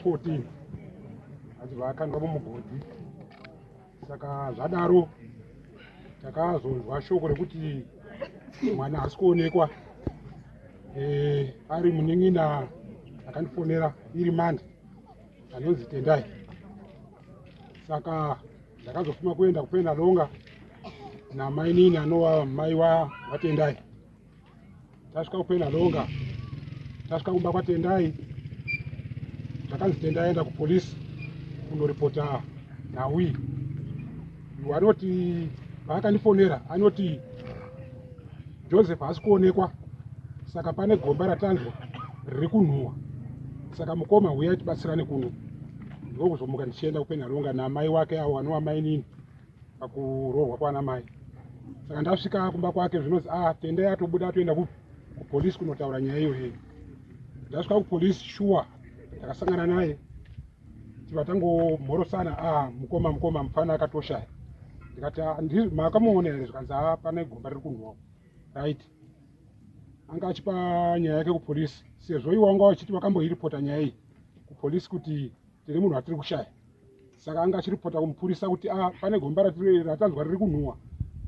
2014 achibva akandwa mumugodhi. Saka zvadaro takazonzwa shoko rekuti mwana haasi kuonekwa. E, ari munin'ina akandifonera iri mande anonzi Tendai. Saka ndakazofuma kuenda kuPenalonga namainini anova mai waTendai. Tasvika kuPenalonga, tasvika kumba kwaTendai, takanzi Tendai aenda kupolisi kunoripota nhau iyi. Anoti paakandifonera anoti Joseph haasi kuonekwa, saka pane gomba ratanzwa riri kunhuwa, saka mukoma huyai tibatsirane kuno. Ndiko kuzomuka ndichienda kuPenalonga namai wake avo anova mainini pakuroorwa kwana mai. Saka ndasvika kumba kwake zvinonzi ah, Tendai atobuda atoenda kupolisi kunotaura nyaya iyoyo. Ndasvika kupolisi shuwa ndakasangana naye tiba tangomhorosana, ah, mukoma mukoma mupfana akatoshaya. Ndikati ah, makamuona here? Zvikanzi ah, pane gomba riri kunhuwa. Right, anga achipa nyaya yake kupolisi sezvo iwo wanga wachiti wakamboiripota nyaya iyi kupolisi kuti tine munhu atiri kushaya. Saka anga achiripota kumupurisa kuti ah, pane gomba ratanzwa riri kunhuwa,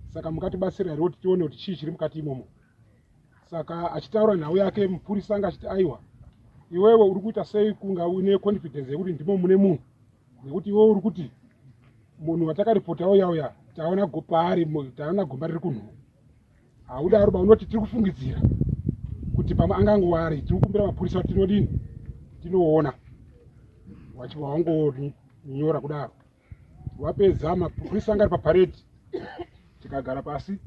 saka mukatibatsira here kuti tione kuti chii chiri mukati imomo. Saka achitaura nhau yake mupurisa anga achiti aiwa, iwewe uri kuita sei kunga une confidence yekuti ndimo mune munhu, nekuti iwewe uri kuti munhu watakaripota uya uya taona paari, taona gomba riri kunhuwa. Haudaro ba, unoti tiri kufungidzira kuti pamwe angangova ari, tiri kukumbira mapurisa kuti tinodini tinoona. Wachibva wangonyora kudaro. Wapedza mapurisa anga ari paparedi, tikagara pasi,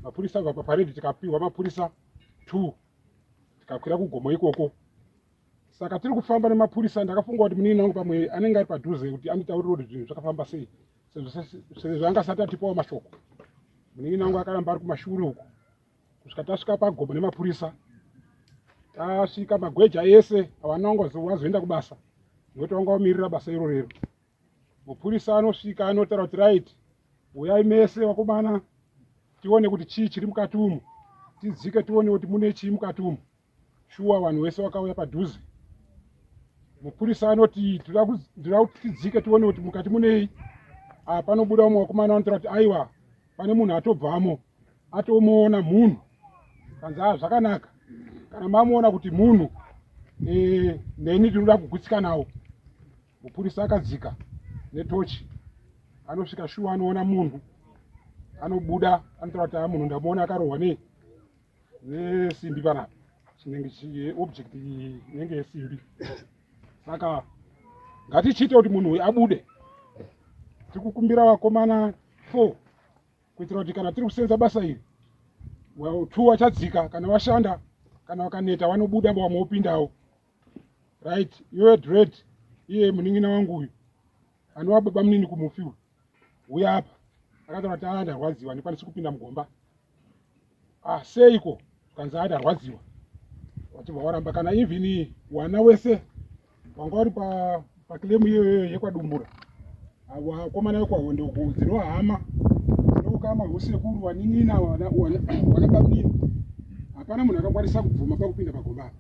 mapurisa abva paparedi, tikapiwa mapurisa 2 tikakwira kugomo ikoko. Saka tiri kufamba nemapurisa, ndakafunga kuti munin'ina wangu pamwe anenge ari padhuze kuti anditaurire kuti zvinhu zvakafamba sei, sezvo anga asati atipawo mashoko. Munin'ina wangu akaramba ari kumashure uko kusvika tasvika pagomo nemapurisa. Tasvika magweja ese havana wanga wazoenda kubasa nekuti wanga wamirira basa iro rero. Mupurisa anosvika anotaura kuti right, uyai mese vakomana tione kuti chii chiri mukati umu, tidzike tione kuti mune chii mukati umu. Shuwa vanhu vese vakauya padhuze. Mupurisa anoti ndoda kuti tidzike tione kuti mukati munei. Ah, panobuda umwe wakomana anotaura kuti aiwa, pane munhu atobvamo, atomuona munhu. Kanzi ah, zvakanaka kana mamuona kuti munhu e, neni ndinoda kugutsikanawo. Mupurisa akadzika netochi, anosvika shuwa anoona munhu, anobuda anotaura kuti ah, munhu ndamuona akarohwa nei nesimbi panapa, chinenge object inenge yesimbi. Saka ngatichiite kuti munhu uyu abude. Tiri kukumbira vakomana 4 kuitira kuti kana tiri kusenza basa iri, 2 vachadzika, kana vashanda, kana vakaneta vanobuda, vamwe vopindawo. Right, iwe dread, iye munin'ina wangu uyu anova baba munini kumufi uyu, uya apa akataura kuti ah, ndarwadziwa, ndikwanisi kupinda mugomba. Ah, seiko? Kanzi ah, ndarwadziwa. Wachibva waramba. Kana even wana wese wanga uri paclaim iyoyo yekwaDumbura, vakomana vekwaHonde uku, dzinova hama dzinokama husekuru, vanin'ina, wana bamunini, hapana munhu akakwanisa kubvuma pakupinda pagomba apa.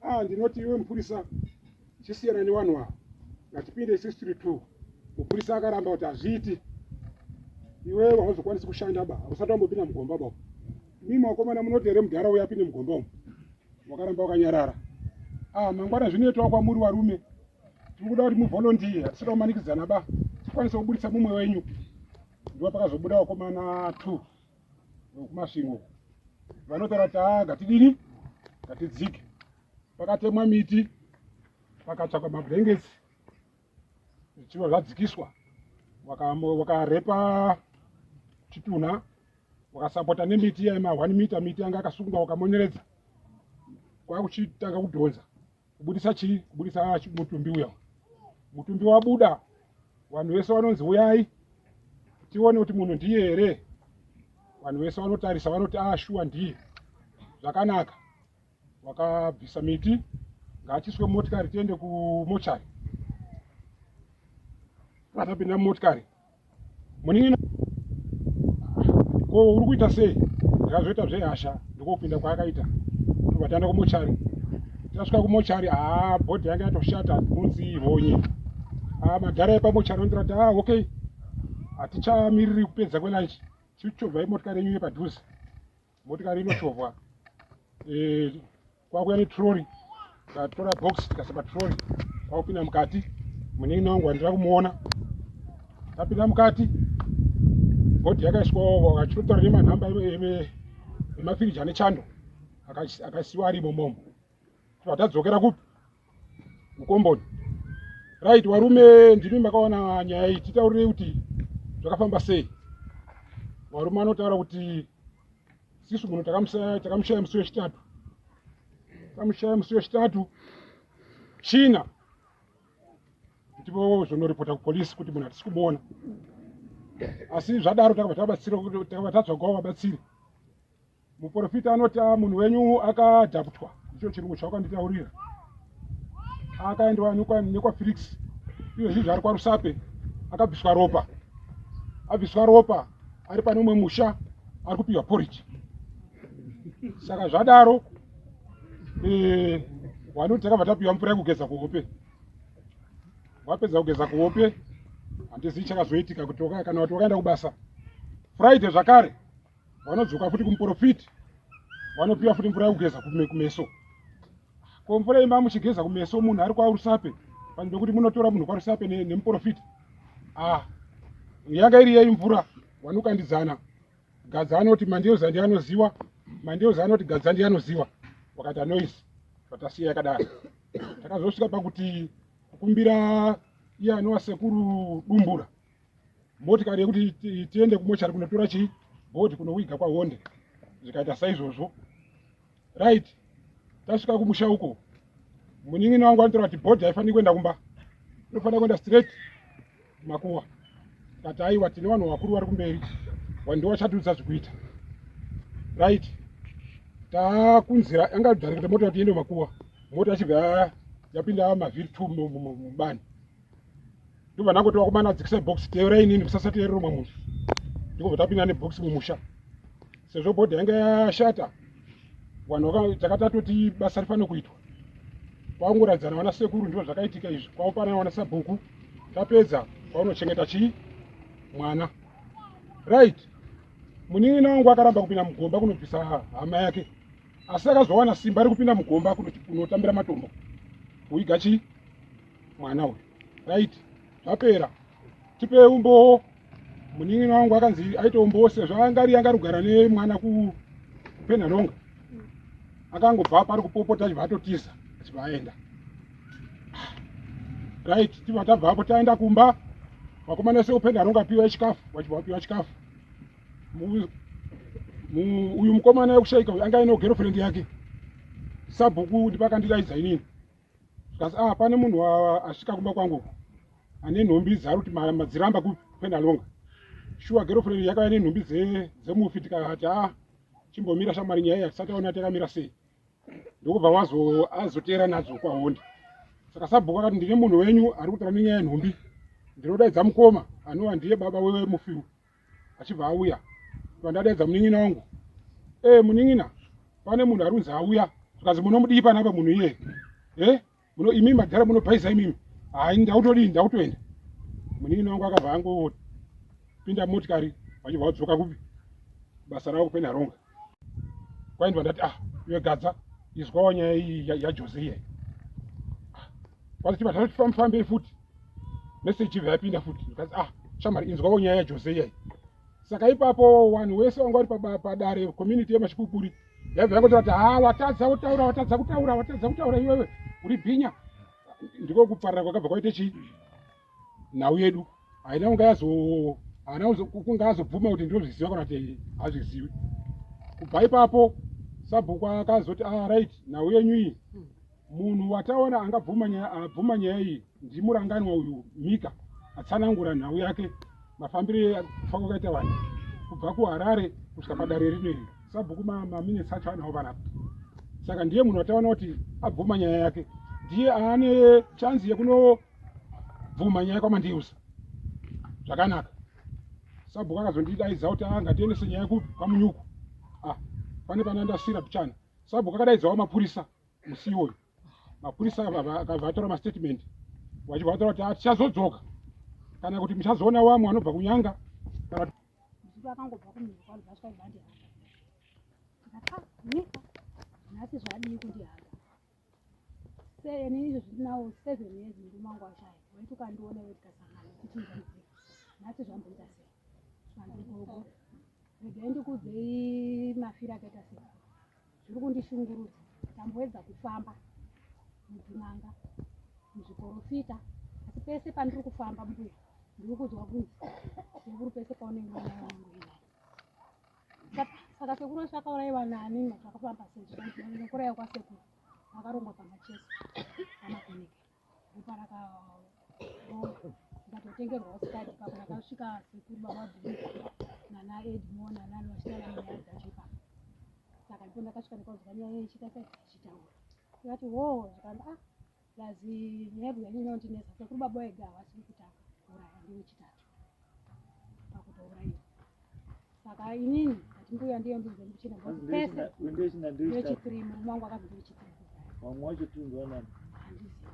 Ah, ndinoti iwe mupurisa chisiyana nevanhu ava, ngatipinde isusu tiri 2. Mupurisa akaramba kuti hazviiti, iwewe hauzokwanisi kushanda ba, usati wambopinda mugomba ba. Mimi wakomana munoti here mudhara uyo apinde mugomba umu? Wakaramba wakanyarara. Ah, mangwana zvinoitwa kwamuri varume, tiri kuda kuti muvolontiye, hatisida kumanikidzana ba, tikwanise kuburitsa mumwe wenyu. Ndipo pakazobuda vakomana 2 vekuMasvingo vanotaura kuti ah, ngatidini, ngatidzike. Pakatemwa miti, pakatsvakwa mablankets, zvichiva zvadzikiswa, wakarepa chitunha, wakasapota nemiti yaima 1 mita, miti yanga akasungwa, wakamonyeredza, kwakuchitanga kudhonza kubudisa chii, kubudisa mutumbi uya. Mutumbi wabuda, vanhu vese vanonzi uyai tione kuti munhu ndiye here. Vanhu vese vanotarisa vanoti ah, shuwa ndiye, zvakanaka. Wakabvisa miti, ngaachiswe motikari tiende kumochari. Patapinda mumotikari, munin'ina ko uri kuita sei? Ndakazoita zvehasha, ndikopinda kwaakaita, tobva taenda kumochari. Tasvika kumochari, haa bhodhi yanga yatoshata kunzi honye. Haa madhara epamochari anondira kuti ah okay, hatichamiriri kupedza kwelunch, chichovhai motikari yenyu yepadhuze. Motikari inochovhwa eh, kwakuya netrori, tatora box tikasa patrori, kwakupinda mukati. Munin'ina wangu wandira kumuona tapinda mukati, bhodhi yakaiswa vachitotaura nemanhamba emafiriji ane chando akasiwa arimo momo. Tadzokera kupi? Mukomboni. Right, warume ndimi makaona nyaya iyi, titaurirei kuti zvakafamba sei. Warume anotaura kuti sisu munhu takamushaya musi wechitatu, tamushaya musi wechitatu china ndipo zonoripota kupolisi kuti munhu hatisi kumuona. Asi zvadaro takabva tabatsira, takabva tatsvagawo vabatsiri. Muprofita anoti ah, munhu wenyu akadhaputwa, ndicho chirungu chawakanditaurira. Akaendwa nekwaFelix, izvozvi zvaari kwaRusape, akabviswa ropa, abviswa ropa ari pane umwe musha ari kupiwa porridge. Saka zvadaro eh, wanoti takabva tapiwa mvura yekugeza kuhope. Wapedza kugeza kuhope, handizivi chakazoitika kuti kana kuti wakaenda kubasa Friday zvakare vanodzoka futi kumuprofiti vanopiwa futi mvura yekugeza kumeso. Ko mvura imba muchigeza kumeso munhu ari kwaRusape, panzvimbo yekuti munotora munhu kwaRusape nemuprofiti. Ah, yanga iri yei mvura vanokandidzana. Gadza anoti Mandeuza ndiye anoziwa, Mandeuza anoti Gadza ndiye anoziwa. Wakati anoise vatasiya yakadaro. Takazosvika pakuti kukumbira iye anova sekuru Dumbura motikari yekuti tiende kumochari kunotora chii bhodhi kunowiga kwaHonde, zvikaita saizvozvo. Right, tasvika kumusha uko, munin'ina wangu anotaura kuti bhodhi haifaniri kuenda kumba, inofanira kuenda straight kumakuwa. Kati aiwa, tine vanhu vakuru vari kumberi wandiwo vachatiudza zvekuita. Right, takunzira anga dhareketa mota kuti iende kumakuwa, mota yachibva yapinda mavhiri 2 mubani. Ndobva ndangoti vakomana dzikisai box, teerai inini musasateerera umwe munhu. Ndikobva tapinda nebox mumusha. Sezvo bhodhi yanga yashata, vanhu takatatoti basa rifanire kuitwa. Kwangoradzana vana sekuru, ndizvo zvakaitika izvi. Kwaupana vana sabhuku, tapedza kwaunochengeta chii mwana. Right, munin'ina wangu akaramba kupinda mugomba kunobvisa hama yake, asi akazowana simba rekupinda mugomba kunotambira matombo kuiga chii mwana uyu. Right, zvapera, tipe umbowo. Munin'ina wangu akanzi aite umbowo sezvo anga ari anga rugara nemwana kuPenhalonga, akangobva pari kupopota achibva atotiza achibva aenda. Right, tibva tabvapo taenda kumba, vakomana vese kuPenhalonga piwa chikafu, vachibva vapiwa chikafu. Uyu mukomana wekushaika uyu anga aine girlfriend yake. Sabhuku ndipakandidaidza inini, zvikanzi ah, pane munhu asvika kumba kwangu ane nhumbi dzaari kuti madziramba kuPenhalonga. Shuwa girlfriend yakauya nenhumbi dzemufi, tikati ah, chimbomira shamwari, nyaya iyi tisati taona takamira sei. Ndokubva azoteera nadzo kwaHonde. Saka sabhuku akati ndine munhu wenyu ari kutaura nenyaya yenhumbi, ndinodaidza mukoma anova ndiye baba wemufi, achibva auya. Vandadaidza munin'ina wangu, e munin'ina, pane munhu ari kunzi auya. Zvikanzi munomudii panapa munhu iyeye? E muno imi madhara munobhaisa imimi. Hai, ndautodii, ndautoenda. Munin'ina wangu akabva angopinda motikari, vachibva vadzoka kupi basa ravo kuPenhalonga. Kwaindwa ndati ah, iwe Gadza, izwawo nyaya iyi yaJose iye. Kwazi tibva tati futi meseji ibva yapinda futi, ndikati ah, shamwari, inzwawo nyaya yaJose iyayi. Saka ipapo vanhu wese vanga vari padare, community yeMachipupuri yaibva yangotaura kuti ha, watadza kutaura, watadza kutaura, watadza kutaura iwewe uri bhinya. Ndiko kuparira kwakabva kwaite chii nhau yedu. Haina kunge yazo haana kunge azobvuma kuti ndinozviziva kana kuti hazvizivi. Kubva ipapo sabhuku akazoti ah, right, nhau yenyu iyi, munhu wataona angabvuma nyaya, abvuma nyaya iyi ndiMuranganwa uyu Mika, atsanangura nhau yake, mafambire kufa kwakaita vanhu kubva kuHarare kusvika padare rino iri. Sabhuku maminitsi acho anawo panapa. Saka ndiye munhu wataona kuti abvuma nyaya yake, ndiye aane chanzi yekunobvuma nyaya kwaMandiusa zvakanaka. Sabhuku akazondidaidza kuti ah, ngatiendese nyaya kupi kwaMunyuku. Ah, pane pana ndasira pichana. Sabhuku akadaidzawo mapurisa musi iwoyo. Mapurisa akabva atora mastatement vachibva vatora kuti tichazodzoka kana kuti muchazoona wamwe anobva kunyanga kana akangobva kumhiri kwabva asvika ibandihanga ndikati ah nyika nhasi zvadii kundihanga seni izvo zvindinawo 7 years murume wangu ashaya waiti ukandiona iwe tikasangana tichinja nzira nhasi zvamboita sei zvanzi gogo regai ndikuudzei mafiro akaita sei zviri kundishungurudza ndamboedza kufamba mudzin'anga muzviporofita asi pese pandiri kufamba mbuya ndiri kuzwa kunzi sekuru pese paunenge unaye wangu inani saka sekuru wese akaurayiwa nani zvakafamba sei nekuuraya kwasekuru vakarongwa pamacheso pamakoneke ropa rakaronga ndikatotengerwawo sikadi ipapo ndakasvika sekuru baba bhii nana edmo nanani vachitaura nyaya dzacho ipapo saka ndipo ndakasvika ndikaudzwa nyaya ichita sei ichitaura ndikati hoo zvikanzi ah plus nyaya yeku yanyanya kundinetsa sekuru baba vega havasi kutanga kuuraya ndewechitatu pakutourayiwa saka inini ati mbuya ndiyo ndinzwe ndikuchena pese ndewechithree murume wangu akazi ndewechithree vamwe wacho tunzwa nani handizivi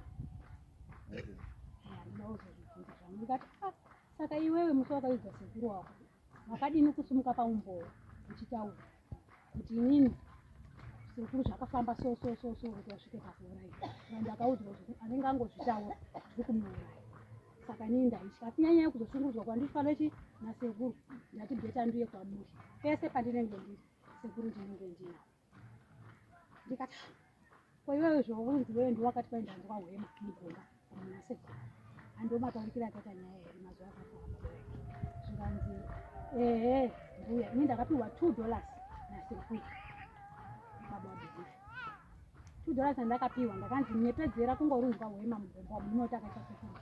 handina kuzozvibvunza zvangu ndikati ah saka iwewe musi wakaviga sekuru wako Wakadini kusumuka paumbowo uchitaura kuti inini sekuru zvakafamba so so so so kuti vasvike pakuuraiwa. Vanhu vakaudzwa kuti anenge angozvitaura tiri kumuuraya. Saka inini ndaitya asi nyanya yekuzoshungurudzwa kwandifana chi nasekuru ndati beta ndiye kwamuri pese pandinenge ndiri sekuru ndinenge ndinavo. Ndikati ko iwewe zvaunzi wewe ndiwe wakati kwai ndanzwa hwema mugomba muna sekuru andiwo mataurikire akaita nyaya here mazuva akafa zvikanzi ehe mbuya ini ndakapiwa $2 nasekuru baba wabhilifa $2 andakapiwa ndakanzi nyepedzera kunge urunzwa hwema mugomba munoti akaita sekuru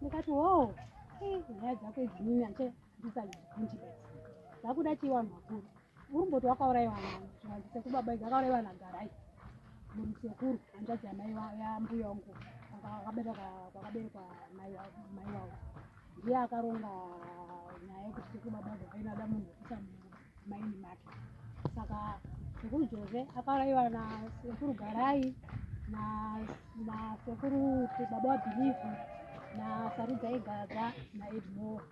ndikati hoo nyaya dzako idzi nini anche ndisazvibvunzi dzakuda chii vanhu vakuru Urimboti wakauraiwa nani? Zvikanzi sekuru baba idzi akauraiwa naGarai. Muri sekuru hanzvadzi yamai yambuya wangu kwakaberekwa kwakaberekwa mai mai wavo. Ndiye akaronga nyaya yekuti sekuru baba vangu vakaina munhu wekuisa mumaini make. Saka sekuru Jose akauraiwa nasekuru Garai na nasekuru baba waBhilivhi naSarudzai Gaga naEdmore.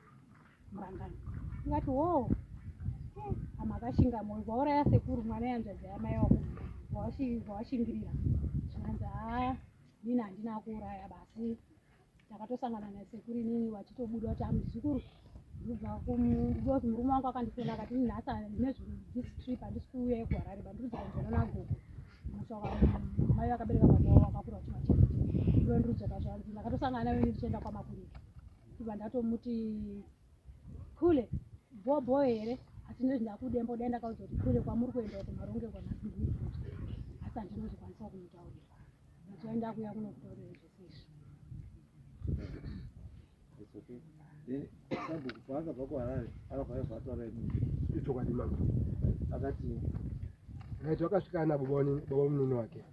Murangano ndikati hoo eh, amakashinga moyo vauraya sekuru mwana yanzvadzi yamai wako vawashingirira zvikanzi haa nini handina kuuraya basi ndakatosangana nasekuru inini vachitobuda kuti amuzukuru ndobva because murume wangu akandifona akati ini nhasi nezviri this trip handisi kuuya kuharare but ndiri kudzoka ndinoona gogo musha mai vakabereka baba wavo vakakura vachivachengeta ndo ndiri kudzoka zvanzi ndakatosangana nayo ndichienda kwamakurika Ndobva ndatomuti kule bho bho here asi ndozvi ndakudembo dai ndakaudza kuti kule kwamuri kuenda uko marongerwa nhasi ndikuibvunza asi handinozokwanisa kumutaurira mazuva ndakuya kuno kutaurira zvese izvi. It's okay. Then sabhuku paakabva kuHarare akabva aibva ataura inini. Ichokwadi mama. Akati Right wakasvika ana baba baba munini wake.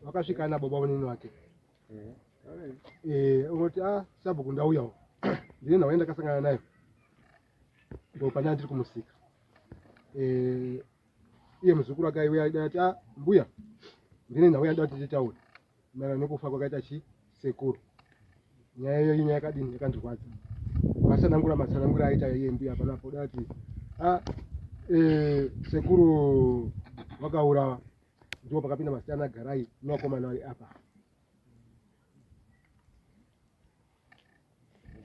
Vakasvika ana baba munini wake. Eh, unoti ah sabhuku ndauyawo. Ndine nhau yandakasangana nayo. Ndopanya ndiri kumusika. Eh, iye muzukuru wake aiuya aida ati ah mbuya ndine nhau yandoda kuti titaure maererano nekufa kwakaita chi sekuru nyaya iyoyi nyaya yakadini yakandirwadza vasanangura matsanangura aita iye mbuya panapo da kuti ah eh, sekuru vakaurawa ndipo pakapinda mazita ana garai nevakomana vari apa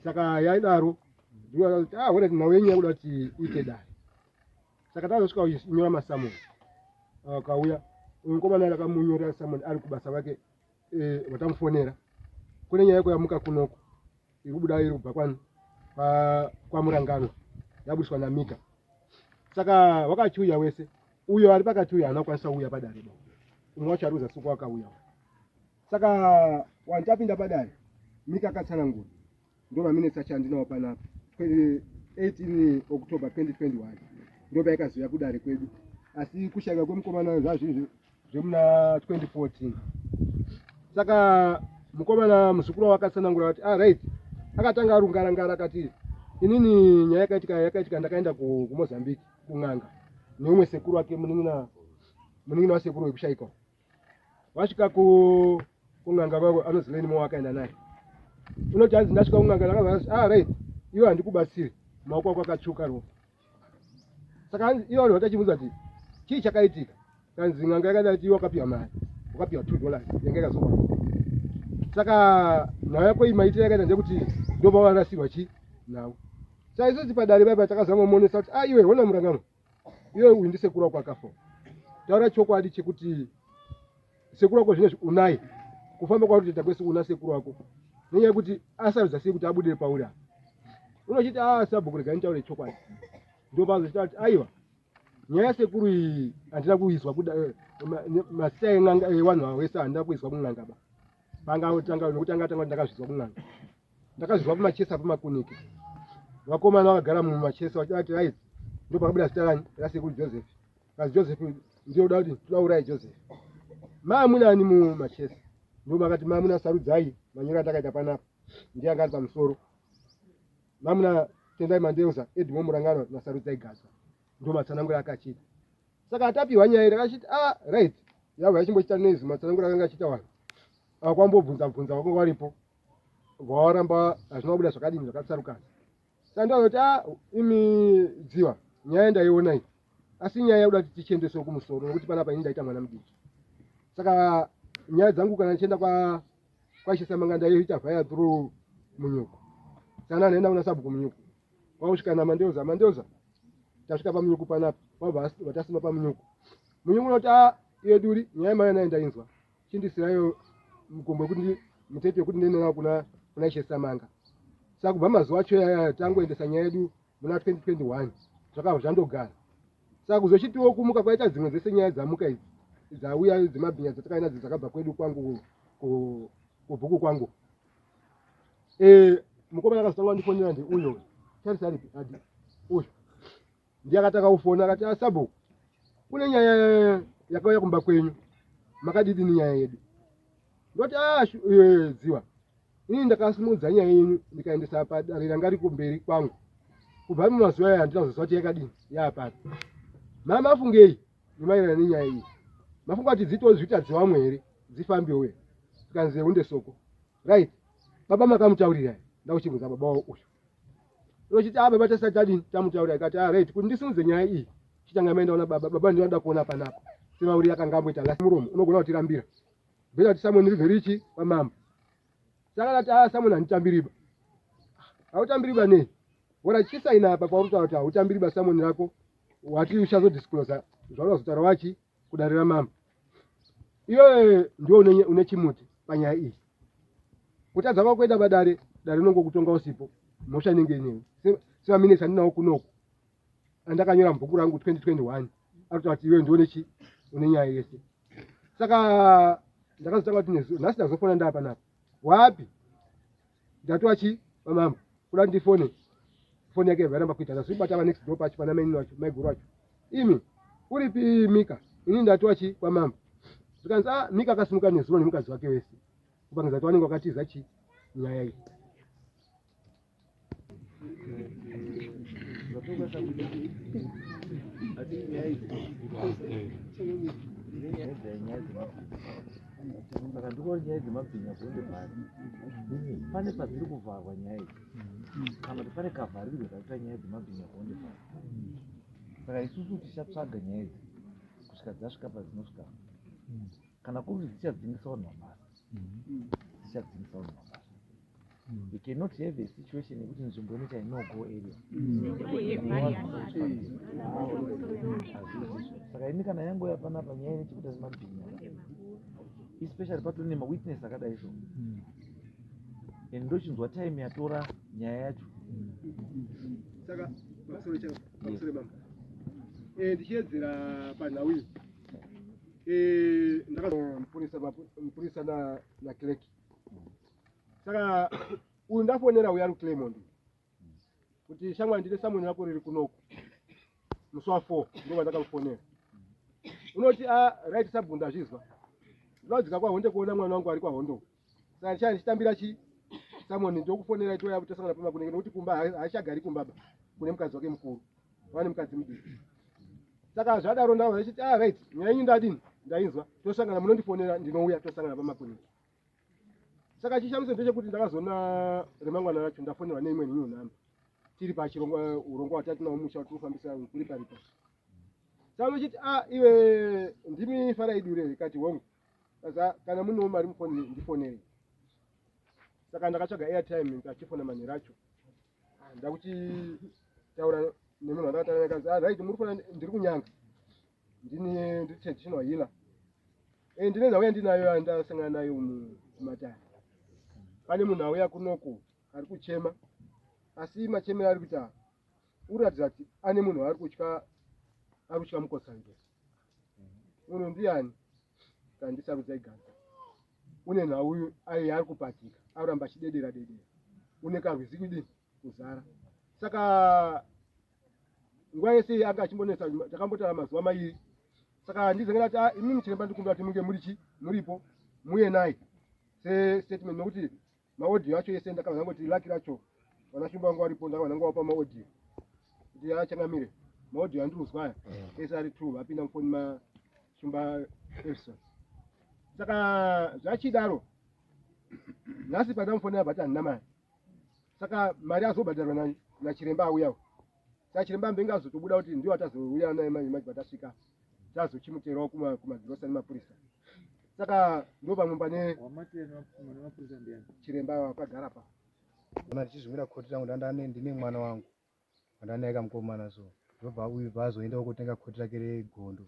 saka yaidaro ndinoda ah wona nhau yenyu yakuda kuti iite dare saka tazosvika uchinyora masamoni akauya uyu mukomana akamunyorera samoni ari kubasa kwake eh, vatamufonera kune nyaya yekuyamuka kunoku iri kubuda iri kubva kwani kwamuranganwa yabudiswa namika saka wakachiuya wese uyo ari pakati uyo haana kukwanisa kuuya padare ba umwe wacho ari kuzasi uko akauya saka wandichapinda padare mika akatsanangura ndo maminitsi acho andinawo panapa 18 October 2021 ndo paikazouya kudare kwedu asi kushaika kwemukomana zvazviri zvemuna 2014 saka mukomana muzukuru wavo akatsanangura kuti ah right akatanga arungarangara akati Inini nyaya yakaitika yakaitika ndakaenda kuMozambique kun'anga neumwe sekuru wake munin'ina munin'ina wasekuru wekushaika. Wasvika ku kun'anga kwako anonzi Leni Mowa akaenda naye. Unoti hanzi ndasvika kun'anga ndakabva ah right iwe handikubatsiri maoko ako akatsvuka ropa. Saka hanzi iye vanhu vatachibvunza kuti chii chakaitika kanzi n'anga yakada kuti iwe wakapiwa mari wakapiwa $2 yanga yakazoba. Saka nhau yako iyi maitiro yakaita ndekuti ndopawarasirwa chi nhau. Saka isusu padare paipa takazama kumuonesa kuti ah iwe hona murangano iwe uyu ndisekuru wako akafa. Taura chokwadi chekuti sekuru wako zvinezvi unaye kufamba kwauri kutoita kwese una sekuru wako nenyaya yekuti asarudza sei kuti abudire pauri apa unochiti a ah, sabhuku regai nditaure chokwadi ndopazochita kuti aiwa nyaya yasekuru iyi handina kuizwa kuda eh, mazita en'anga evanhu avo vese handina kuizwa kun'anga ba pangatanga nokuti anga tanga ndakazvizwa kun'anga ndakazvizwa kumachesa pamakunike vakomana vakagara mumachesa vachati right ndopakabuda zita rani rasekuru Joseph Kasi Joseph ndiye uda kuti toda uraye Joseph. Maamuna ani mumachesi? Ndo makati maamuna sarudzai manyoro atakaita panapa. Ndiye anga ari pamusoro. Maamuna Tendai Mandeuza, Edmore Murangano na Sarudzai Gadza. Ndo matsananguro akachiita. Saka atapiwa nyaya iri akachiti ah right. Yavo yachimbochita noise matsananguro akanga achiita vanhu. Akwambobvunza bvunza wakanga waripo. Vawaramba hazvina kubuda zvakadini zvakatsarukana. Saka ndakazoti ah imi dziwa nyaya ndaiona iyi asi nyaya yakuda kuti tichiendesewo kumusoro nokuti panapa ini ndaita mwana mudiki saka nyaya dzangu kana ndichienda kwa kwaishe Samanga ndaiita via through Munyuku saka ndaenda kuna sabhuku Munyuku kwakusvika naMandeuza Mandeuza tasvika paMunyuku panapa kwabva vatasima paMunyuku Munyuku unoti a ah, iye duri nyaya yemai naye ndainzwa chindisirayo mukombo wekuti mutete wekuti ndiende nawo kuna kuna Ishe Samanga saka kubva mazuva acho yaya tangoendesa nyaya yedu muna 2021 zvakabva zvandogara saka kuzochitiwo kumuka kwaita dzimwe dzese nyaya dzamuka idzi dzauya dzemabhinya dzatakaenda nadzo dzakabva kwedu kwangu kubhuku kwangu e, mukomana akazotanga kundifonera ndi uyo tarisa aripi adi uyo ndiye akatanga kufona akati asabhuku ah, kune nyaya yakauya kumba kwenyu makadidini nyaya yedu ndoti ah, e, dziwa ini ndakasimudza nyaya yenyu ndikaendesa padare ranga riri kumberi kwangu kubva mumazuva aya handina kuzoziva kuti yakadini yaapari mama afungei nemaererano nenyaya iyi mafunga kuti dzitiwo zviita dzewamwe here dzifambewo here tikanzi hunde soko right baba makamutaurira ndakuchibvunza baba wavo uyu unochiti ah baba tasati tadini tamutaurira ikati ah right kuti ndisimudze nyaya iyi chitanga maenda ona baba baba ndinoda kuona panapa semauri akanga amboita last muromo unogona kutirambira beta kuti samoni ribve richi kwamambo saka ndati ah samoni handitambiriba hautambiriba nei wona chisaina apa pauri kutaura kuti hautambiriba samoni rako wati uchazodisclosa zvaunozotaura wachi kudare ramambo iwe ndiwe une chimuti panyaya iyi kutadza kwako kuenda padare dare rinongokutonga usipo mhosva inenge inewe semaminisi andinawo kunoku andakanyora mubhuku rangu 2021 ari kutaura kuti iwe ndiwe nechi une nyaya yese saka ndakazotanga kuti nhasi ndazofona ndaa panapa wapi ndatova chi pamambo kuda ndifone foni yake yaramba kuita ndazvibata va next door pacho pana mainini wacho maiguru wacho imi uripi mika ini ndatova chi kwamambo zvikanzi ah mika akasimuka nezuro nemukadzi wake wese kupangidza kuti vanenge vakatiza chi nyaya iyi Saka ndikuona nyaya dzemabhinya bonde pari pane padziri kuvharwa nyaya idzi kana kuti pane kavharirwe kakuita nyaya dzemabhinya bonde pari saka isusu tichatsvaga nyaya idzi kusvika dzasvika padzinosvika kana kuri dzichadzingisa vanhu mabasa dzichadzingisa vanhu mabasa You cannot have a situation yekuti nzvimbo inoita no go area. Saka ini kana yangu yapanapa nyaya ine chekuita semabhinya. Especially patori nemawitness akadai so. And ndochinzwa time yatora nyaya yacho. Saka pamusoro bamba. Eh ndichiedzera panhau iyi. Eh ndakapurisa mupurisa na na clerk. Saka uyu ndafonera uyu ari kuClermont kuti shamwari ndine samoni rako riri kunoku musi wa 4 ndo vandakamufonera unoti a ah, right sabhuku ndazvizwa ndinodzika kwaHonde kuona mwana wangu ari kwaHondo saka ndichaya ndichitambira chi Samoni ndokufonera touya tosangana pamakunenge nokuti kumba haachagari kumba ba kune mukadzi wake mukuru vane mukadzi mudiki. Saka zvadaro ndava ndichiti ah right nyaya yenyu ndadini ndainzwa tosangana munondifonera ndinouya tosangana pamakunenge. Saka chishamiso ndechekuti ndakazoona remangwana racho ndafonerwa neimwe new number tiri pachirongwa urongwa hwatati nawo musha watiri kufambisa kuripa ripa. Saka unochiti ah iwe ndimi Farai Dure ikati hongu. Saka kana munewo mari mufoni ndifonere. Saka ndakatsvaga airtime ndikachifona manheru acho. Ah, ndakuchitaura nemunhu wandakataura naye kanzi ah right muri kufona ndiri kunyanga. Ndini ndiri traditional healer. Eh ndine nhau yandinayo yandasangana nayo mumatare. Pane munhu auya kunoku ari kuchema asi machemero ari kuita uri kuratidza kuti ane munhu waari kutya ari kutya mukotsanjera munhu ndiyani kandisarudza iganza une nhau ayo yaari kupatika aramba achidedera dedera une karwizi kudini kuzara saka nguva yese iyi anga achimbonetsa takambotaura mazuva mairi saka ndizenge ndati ah, imimi chiremba ndikumbira kuti munge muri chi muripo muye naye sestatement nokuti maaudio acho ese ndakabva ndangoti laki racho vana shumba vangu varipo ndakabva ndangowapa maaudio kuti achangamire maaudio andiri kuzwa aya mm. ese ari true vapinda mufoni mashumba Elson saka zvachidaro nhasi pandamufonera bati handina mari saka mari azobhadharwa nachiremba auyawo saka chiremba ambenge azotobuda kuti ndiwo atazouya naye manje manje patasvika tazochimuterawo kumagirosa nemapurisa saka ndo pamwe pane chiremba wakagara pa kana ndichizvimira koti rangu ndandane ndine mwana wangu wandanaye kamukomana so ndobva uyu bva azoenda kotenga koti rake regondo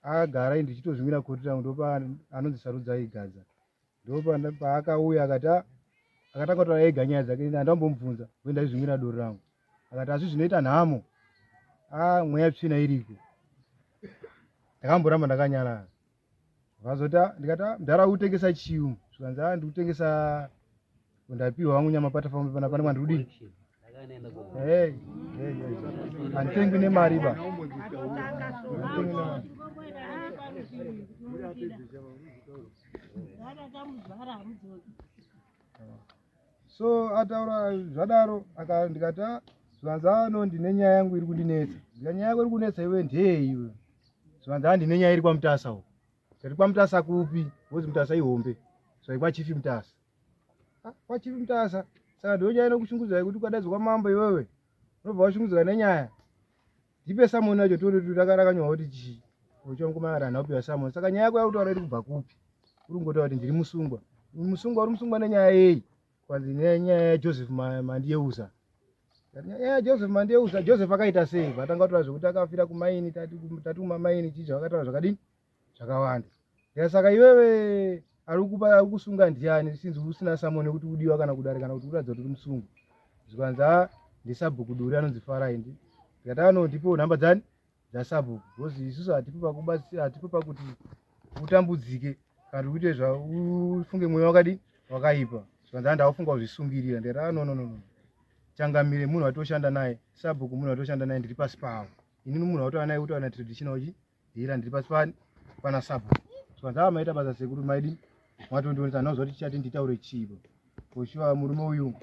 akagara ndichitozvimira koti rangu ndopa anonzi Sarudzai Gadza ndopaakauya akati ah, akatanga kutaura ega nyaya dzake andambomubvunza uye ndaizvimwira doro rangu akati asi zvinoita nhamo a ah, mweya tsvina iriko ndakamboramba ndakanyarara vazoti ah, ndikati mdhara utengesa chiu zvikanzi a ndikutengesa ndapiwa wangu nyama patafambe pana pane mwandiri kudini handitengwi nemari ba so ataura zvadaro ndikati ah, zvikanzi ano ndine nyaya yangu iri kundinetsa ndika nyaya yako iri kunetsa iwe ndeyei iwe zvikanzi a ndine nyaya iri kwamutasa uko ndati kwamutasa kupi vozi mutasa ihombe zvai kwachifi mutasa ah, kwachifi mutasa saka ndiyo nyaya inokushungudzai kuti ukadaidzwa kwamambo iwewe unobva washungudzika nenyaya Ndipe samoni yacho tione kuti rakanyorwa kuti chii. Uchiwa mukomana akati handina kupiwa samoni. Saka nyaya yako yakutaura iri kubva kupi? Uri kungotaura kuti ndiri musungwa. Musungwa uri musungwa nenyaya yei? Kwanzi nenyaya yaJoseph Mandiyeusa. Nyaya yaJoseph Mandiyeusa, Joseph akaita sei? Vatanga kutaura zvekuti akafira kumaini, tati kumamaini chii zvavakataura zvakadini? Zvakawanda. Ya saka iwewe ari kupa ari kusunga ndiani since usina samoni yekuti udiwa kana kudare kana kuti uratidza kuti uri musungwa. Zvikanzi a ndisabhuku Duri anonzi Farai ndi. Ndikati ano ndipo nhamba dzani dzasabhuku because isusu hatipo pakubatsira hatipo pakuti utambudzike kana kuti uite zva ufunge mweya wakadi wakaipa. Zvikanzi a ndakufunga kuzvisungirira ndikati a no no no no. Changamire munhu watoshanda naye sabhuku munhu watoshanda naye ndiri pasi pavo. Inini munhu watoa naye kutowana traditional chi Hira ndiri pasi pani pana sabhuku. Zvikanzi ava maita basa sekuru maidi matondionesa handina kuti chati nditaure chipo. Koshuwa murume uyu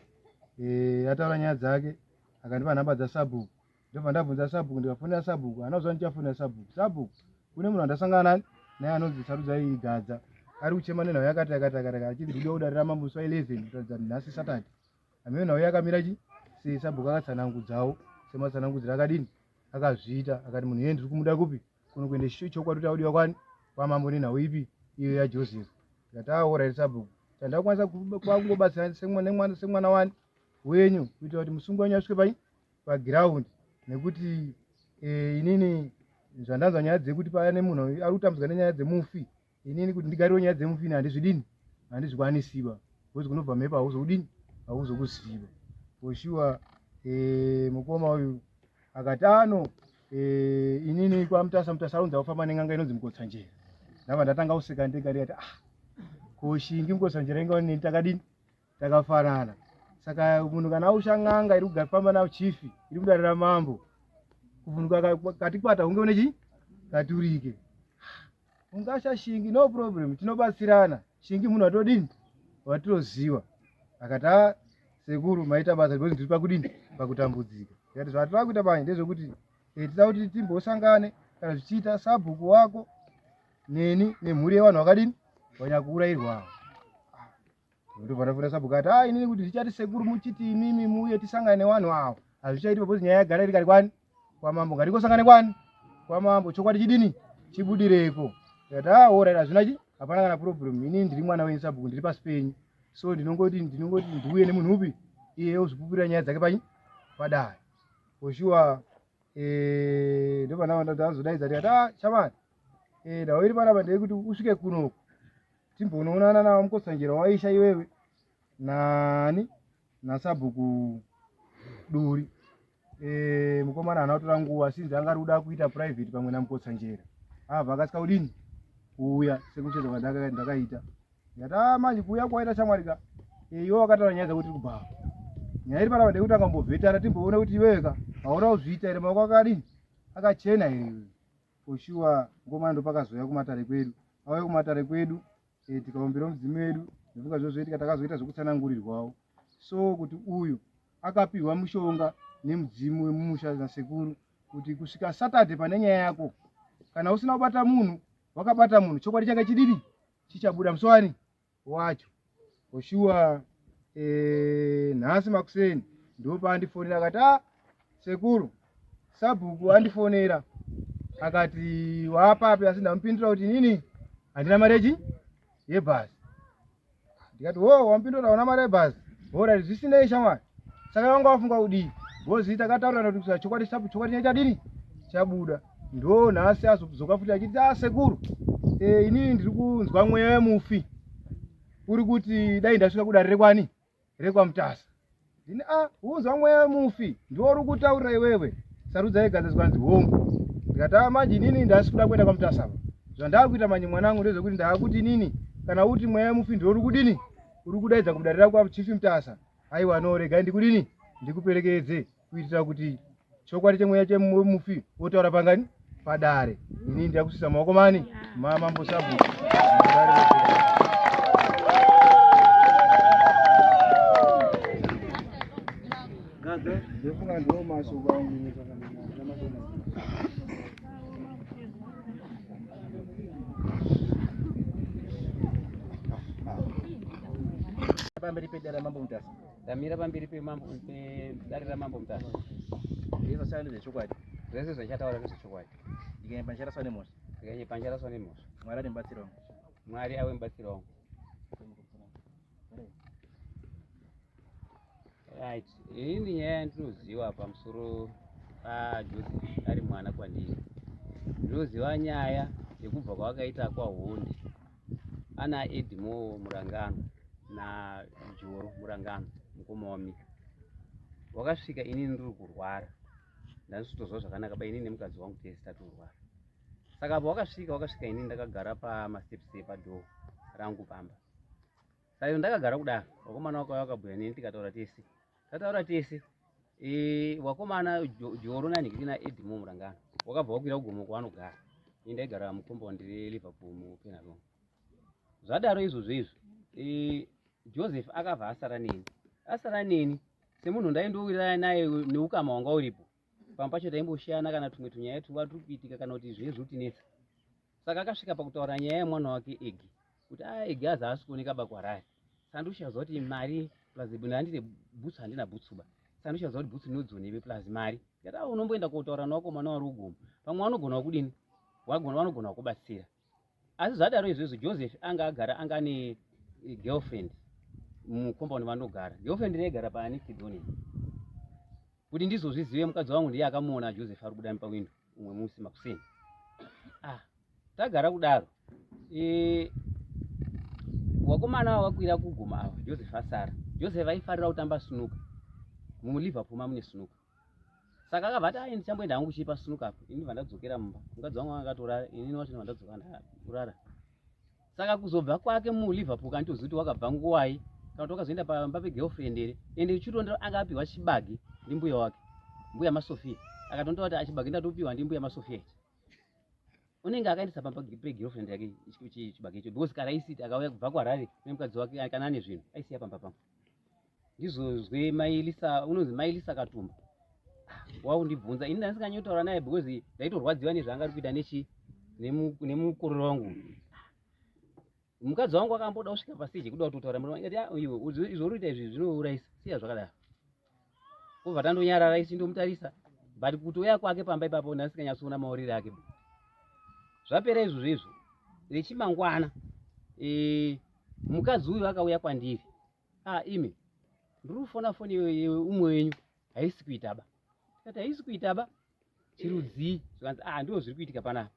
eh ataura nyaya dzake akandipa nhamba dzasabhuku. Ndobva ndabvunza sabhuku ndikafonera sabhuku handina kuziva ndichafonera sabhuku. Sabhuku kune munhu wandasangana naye anonzi Sarudzai Gadza ari kuchema nenhau yakati yakati yakati achiti ndikuda kudarira mambo musi wa 11 kuratidza nhasi Saturday. Hameno nhau yakamira chi sei sabhuku akatsanangudzawo sematsanangudziro akadini akazviita akati munhu iye ndiri kumuda kupi kuno kuende chokwadi kuti audiwa kwani kwamambo nenhau ipi iyo yajoseph ndikati aora iri sabhuku chandakwanisa kwakungobatsira semwana wani wenyu kuitira kuti musungwa wenyu asvike pai pagiraundi nekuti e, inini zvandanzwa nyaya dzekuti pane munhu ari kutambudzika nenyaya dzemufi inini kuti ndigariro nyaya dzemufi ini handizvidini handizvikwanisiba because kunobva mhepo hauzokudini hauzokuziva for sure eh, mukoma uyu akati ano eh, inini kwamutasa mutasa aunza kufamba nen'anga inonzi mukotsanjera ndabva ndatanga kuseka ndega ndikati ah ko shingi mukotsanjera inga neni takadini takafanana saka munhu kana ausha n'anga iri kugafamba nayo chifi iri kudarira mambo kuvhunduka katikwata hunge une chii katurike ungasha shingi no problem tinobatsirana shingi munhu watodini watinoziva Akati a sekuru maita basa because ndiri pakudini pakutambudzika. Ndikati zvatiri kuita panye ndezvekuti eh, tida kuti timbosangane kana zvichiita sabhuku wako neni nemhuri yevanhu vakadini vanyakuurairwa ava. Ndobva ndafunda sabhuku ati ah inini kuti zvichati sekuru muchiti imimi muuye tisangane nevanhu ava hazvichaiti because nyaya yagara iri kari kwani kwamambo ngatingosangane kwani kwamambo chokwadi chidini chibudireko ndikati ah orit hazvina chi hapana kana problem inini ndiri mwana wenyu sabhuku ndiri pasi penyu so ndinongoti ndinongoti ndiuye nemunhu upi iye ozvipupurira nyaya dzake panyi padare for sure eh, ndopana ndazodaidza ndikati ah shamani eh, nhau iri panapa ndeyekuti usvike kunoku timbonoonana navo mukotsanjera waisha iwewe nani nasabhuku duri e, mukomana haana kutora nguva sinzi anga ari kuda kuita private pamwe namukotsanjera abva akasika kudini kuuya sekucheza kwandakaita ndikati ah manje kuuya kwaita shamwari ka e, iwe wakataura nyaya dzekuti kubhawa nyaya iri panapa ndeyekuti angambovhetana timboona kuti iwewe ka hauna kuzviita here maoko akadini akachena here iwewe For sure mukomana ndopakazouya kumatare kwedu auya kumatare kwedu e, tikaombera mudzimu wedu ndofunga zvozoitika takazoita zvekutsanangurirwawo so kuti uyu akapihwa mushonga nemudzimu wemumusha nasekuru kuti kusvika saturday pane nyaya yako kana usina kubata munhu wakabata munhu chokwadi chake chidini chichabuda musi wani wacho for sure eh, nhasi makuseni ndopaandifonera akati ah sekuru sabhuku andifonera akati waapapi asi ndamupindura kuti inini handina mari yechi yebhazi ndikati wo wamupindura hauna mari yebhazi horai zvisinei shamwari saka wanga wafunga kudii bhozi takataurirana kuti chokwadi sabu chokwadi nyaya chadini chabuda ndo nhasi azodzoka futi achiti a ah, sekuru e, inini ndiri kunzwa mweya wemufi uri kuti dai ndasvika kudare rekwani rekwamutasa ndini a ah, unzwa mweya wemufi ndiwo uri kutaurira iwewe sarudza yegadza zvikanzi hongu ndikati a ah, manje inini ndasi kuda kuenda kwamutasa apa zvandakuita manje mwanangu ndezvekuti ndaakuti inini kana uti mweya wemufi ndiwo uri kudini uri kudaidza kudare rakwachifi mutasa aiwa no regai ndikudini ndikuperekedze kuitira kuti chokwadi chemweya chemufi wotaura pangani padare ini ndakusisa maoko mani mamambo sabhuku ndofunga ndiwo mashoko angu pamberi pedare ramambo Mutasa. Ndamira pamberi pemambo pedare ramambo Mutasa. Zvese zvachataura ndezvechokwadi. Zvese zvachataura ndezvechokwadi. Ndikanyepa ndicharaswa nemhosva. Ndikanyepa ndicharaswa nemhosva. Mwari ave mubatsiri wangu. Mwari ave mubatsiri wangu. Right. Ini nyaya yandinoziva pamusoro paJoseph ari mwana kwandiri. Ndinoziva nyaya yekubva kwavakaita kwaHonde ana Edmore Murangano naJoro Murangano mukoma waMika. Wakasvika inini ndiri kurwara. Ndandisitozwa zvakanaka ba inini nemukadzi wangu tese tatorwara. Saka apo wakasvika wakasvika inini ndakagara pamasteps epadhoo rangu pamba. Saka ndakagara kudaro vakomana vakauya vakabhuya neni tikataura tese. Tataura tese e, wakomana Joro nanhikiti naEdmore Murangano wakabva wakwira kugomo kwaanogara. Ini ndaigara mucompound reLiverpool muPenalong. Zvadaro izvozvo izvo e, Joseph akabva asara neni. Asara neni semunhu ndaindowirirana naye neukama wanga uripo. Pamwe pacho taimboshiyana kana tumwe tunyaya tuva turi kuitika kana kuti zvinenge zviri kutinetsa. Saka akasvika pakutaura nyaya yemwana wake Egi kuti a ah, Egi azi haasi kuoneka bakwarari. Saka ndoshaziva kuti mari plus handine bhutsu handina bhutsu ba. Saka ndoshaziva kuti bhutsu ndinodzionepi plus mari. Ndikati ah unomboenda kotaura nevakomana vari kugomo. Pamwe vanogona kudini? Wagona vanogona kukubatsira. Asi zvadaro izvozvo Joseph anga agara anga ane eh, girlfriend mucompound vanogara. Girlfriend yaigara panext door neni. Kuti ndizozvizive mukadzi wangu ndiye akamuona Joseph ari kubuda pawindo umwe musi makuseni. Ah, tagara kudaro. E, wakomana wakwira kuguma ava Joseph asara. Joseph aifarira kutamba snuka. MuLiverpool mamune snuka. Saka akabva ati ai ndichamboenda hangu kuchipa snuka apo. Ini ndibva ndadzokera mumba. Mukadzi wangu anga akatorara, inini wacho ndibva ndadzoka ndakurara. Saka kuzobva kwake muLiverpool kanditozivi kuti wakabva nguwai kana kuti wakazoenda pamba pegirlfriend here. Ende chitondero anga apiwa chibage ndimbuya wake. Mbuya maSofia. Akatondiwa kuti achibage ndatopiwa ndimbuya maSofia ichi. Unenge akaendesa pamba pegirlfriend yake chibage icho because kana aisiti akauya kubva kuHarare nemukadzi wake kana ane zvinhu aisiya pamba pangu. Ndizozwe mai Lisa, unonzi mai Lisa Katumba. Ah, waundibvunza ini ndandisinganyataura naye because ndaitorwadziwa nezvaanga ari kuita nechi nemukororo wangu. Mukadzi wangu akamboda kusvika pastage kuda kutotaura murume akati ah iwe izvo uri kuita izvi zvinourayisa siya zvakadaro. Kubva tandonyarara isi ndomutarisa but kutouya kwake pamba ipapo ndandisinganyatsoona mauriri ake. Zvapera izvozvo izvo rechimangwana e, mukadzi uyu akauya kwandiri ah imi ndiri kufona foni umwe wenyu haisi kuita ba ndikati haisi kuita ba chirudzii zvikanzi ah ndizvo zviri kuitika panapa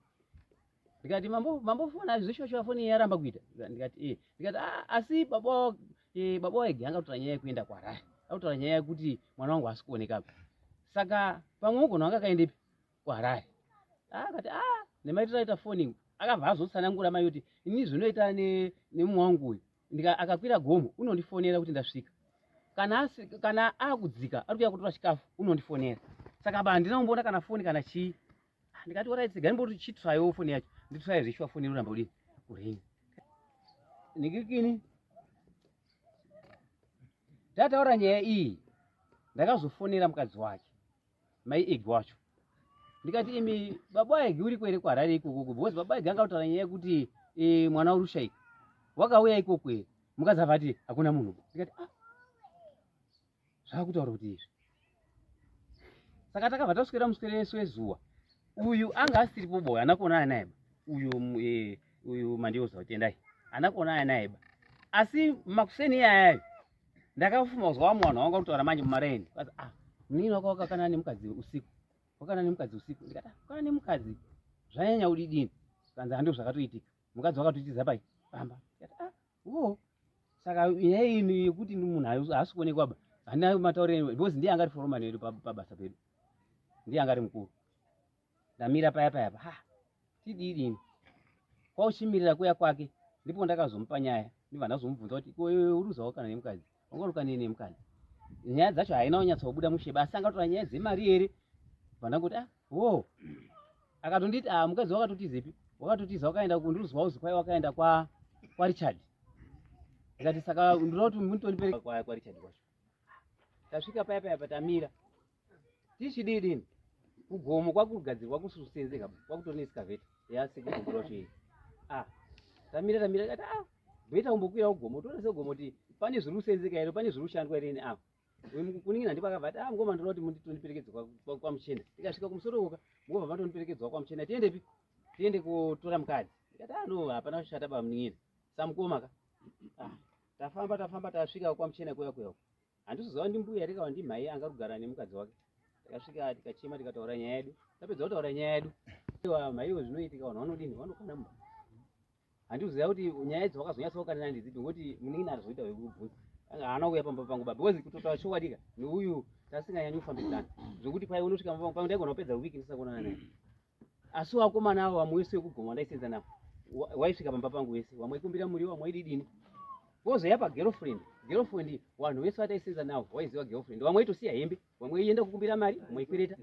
ndikati mambo mambofona zveshuwa foni yaramba kuita ndikati eh ndikati ah asi baba eh, baba waigi anga kutaura nyaya yekuenda kuharare akutaura nyaya yekuti mwana wangu haasi kuoneka saka pamwe ugona wanga akaendepi kuharare ah, akati ah nemaitiro aita foni akabva azotsanangura mai kuti ini zvinoita nemumwe wangu uyu ndika akakwira gomo unondifonera kuti ndasvika kana asi, kana akudzika ari kuya kutora chikafu unondifonera saka apa handina kumboona kana foni kana chii ah, ndikati orit rega ndimboti chitrayiwo foni yacho nditraye zveshuwa foni inoramba kudini kuringa nikikini tataura nyaya iyi ndakazofonera mukadzi wake mai Egi wacho ndikati imi baba Egi uriko here kuHarare ikoko because baba Egi anga kutaura nyaya yekuti e, mwana uri kushaika wakauya ikoko here mukadzi abva ati hakuna munhu ndikati ah zvakutaura kuti izvi saka takabva taswera muswere wezuva uyu anga asiripo boy ana kuonana naye ba uyu e, uyu mandioza tendai ana kuonana naye ba asi makuseni iyayayo ndakafuma kuzwa vamwe vanhu vanga kutaura manje mumaraini vazi ah munin'ina wako wakakanana nemukadzi usiku wakanana nemukadzi usiku ndikati ah kana nemukadzi zvanyanya udidini kanzi handizvo zvakatoitika mukadzi wakatotiza pai pamba ndikati ah wo saka nyaya iyi yekuti munhu haasi kuonekwa ba handina matauriro because ndiye anga ari foromani wedu pabasa pedu ndiye anga ari mukuru ndamira paya paya pa ha tidii dini kwauchimirira kuya kwake ndipo ndakazomupa nyaya ndibva ndazomubvunza kuti ko iwe uri uzawo kana nemukadzi wanga uri kanei nemukadzi nyaya dzacho haina kunyatsa kubuda mushe basi angatora nyaya dzemari here bva ndangoti ah wo akatonditi ah mukadzi wakatotizepi wakatotiza wakaenda kundiruzwa uzi kwai wakaenda kwa kwaRichard ndikati saka ndinoda kuti mundonipere kwa kwaRichard kwacho tasvika paya paya patamira tichidii dini kugomo kwakugadzirwa kususenzeka kwakutori nesikavheta yasekugombo iyi ah tamira tamira kati ah beta kumbokwira kugomo toona segomo kuti pane zviri kusenzeka here pane zviri kushandwa here ah kuningina ndipo akabva ati ah mukoma ndinoda kuti munditondiperekedze kwamuchena tikasvika kumusoro uka mukobva matondiperekedzwa kwamuchena tiendepi tiende kotora mukadzi ndikati ah no hapana kushata bamuning'ina samukoma ka ah tafamba tafamba tasvika kwamuchena kuya kuya Handisiziva ndimbuya here kana ndimhai anga kugara nemukadzi wake. Takasvika tikachema tikataura nyaya yedu. Tapedza kutaura nyaya yedu. Iwa mhaiwo zvinoitika vanhu vanodini vanokwana mumba. Handiziva kuti nyaya idzi wakazonyatsa kukanana ndidzipi ngokuti munin'ina arizoita wekubvunza. Anga haana kuuya pamba pangu ba because kutotaura chokwadi ka neuyu tasinganyanyi kufambidzana. Zvekuti kwai unosvika pamba pangu ndaigona kupedza wiki ndisina kuonana naye. Asi wakomana avo vamwe wese wekugoma wandaisenza navo waisvika pamba pangu wese vamwe waikumbira muriwo vamwe waididini vozouya pagirlfriend girlfriend vanhu vese vataisenza navo waiziva girlfriend vamwe waitosiya hembe vamwe waienda kukumbira mari vamwe waikwereta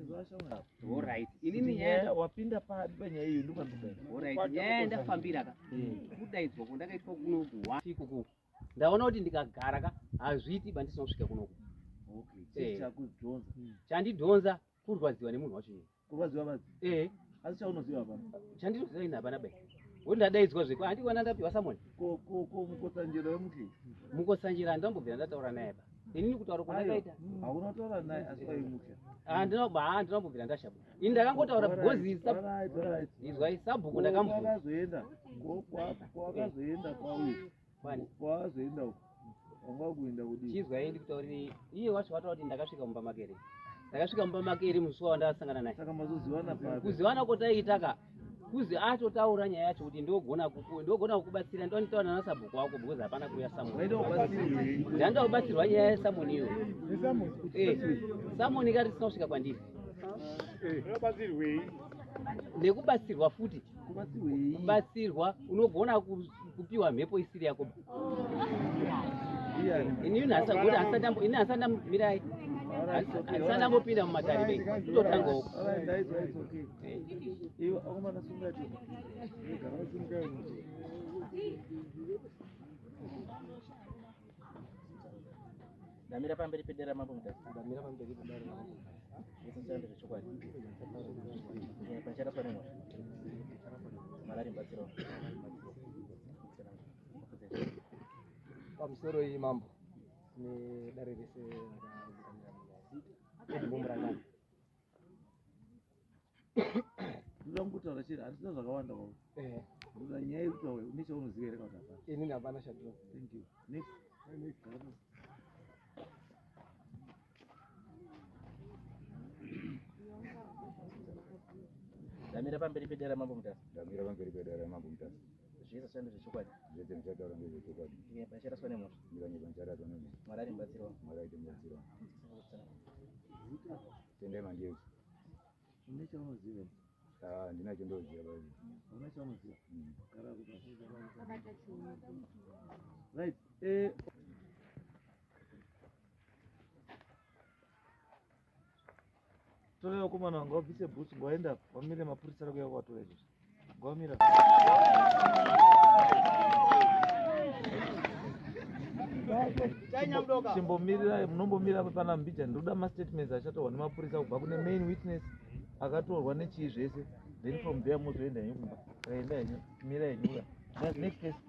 orit inini nyaya wapinda papi panyaya iyo ndopapinda orit nyaya yandafambira ka kudaidzwa kwandakaitwa kunoku ikoko ndaona kuti ndikagara ka hazviiti bandisina kusvika kunoku okay chakudhonza chandidhonza kurwadziwa nemunhu wacho iye Kurwadziwa badzi. Eh. Asi chaunoziva hapana. Chandinoziva ini hapana bai. Woti ndadaidzwa zvekwa handi kwana ndapiwa samoni. Ko ko ko mukotsanjera wemuke. Mukotsanjera handambobvira ndataura naye ba. Inini kutaura kwandakaita. Hauna kutaura naye asi waimuke. Handina ba handina kumbobvira ndashaba. Ini ndakangotaura because izwai sabhuku ndakamubvunza. Kwakazoenda. Kwakazoenda kwauyu. Kwani? Kwazoenda uko. Wanga kuenda kudii? Chizwai ndikutaurire iye wacho wataura kuti ndakasvika mumba make here. Ndakasvika mumba make here musi wandasangana naye. Saka mazozivana papi? Kuzivana kwataiita ka kuzi atotaura nyaya yacho kuti ndogona kuku ndogona kukubatsira ndonitaura nasabhuku wako because hapana kuuya samoni. Waida kubatsirwei? Ndanoda kubatsirwa nyaya yesamoni iyo. Eh, samoni ikati isina kusvika kwandiri. Unobatsirwei? Nekubatsirwa futi. Kubatsirwei? Kubatsirwa unogona kupiwa mhepo isiri yako. Ini hasagoti hasadambo ini hasadambo mirai. Hasadambopinda mumatare bei. Kutotanga uko. Alright, ndaizwa it's okay. Iwe akomana sunga tu. Gara sunga. Ndamira pamberi pedare ramambo Mutasa. Ndamira pamberi pedare ramambo Mutasa. Zvese ndichitaura ndezvechokwadi. Ndicharaswa nemhosva. Mwari ari mubatsiri wangu. Pamusoro iyi mambo nedare rese rakaunganira muno. Edmund Murangani. Ndoda kungotaura chete, handisina zvakawanda baba. Eh. Ndoda nyaya iri kutaura une chaunoziva here kana kuti hapana? Inini hapana chandinoziva. Thank you. Next. Gara pasi. Ndamira pamberi pedare ramambo Mutasa. Ndamira pamberi pedare ramambo Mutasa. Zvese zvishando zvechokwadi. Zvese ndichataura ngezvechokwadi. Ndikanyepa ndicharaswa nemhosva. Ndikanyepa ndicharaswa nemhosva. Mwari ari mubatsiri wangu. Mwari aite mubatsiri wangu. Tendai Mandiyeusi. Une chaunoziva? Ah, handina chandinoziva baba. Hauna chaunoziva? Mm. Gara pasi. Right. Eh, torai vakomana vanga vabvise bhutsu ngavaenda vamire mapurisa ari kuuya kuvatora izvozvi ngavamira chimbomirirai munombomira pana mbija ndinoda mastatements achatorwa nemapurisa kubva kune main witness akatorwa nechii zvese then from there mozoenda henyu kumba enda henyu mira henyu uya next case.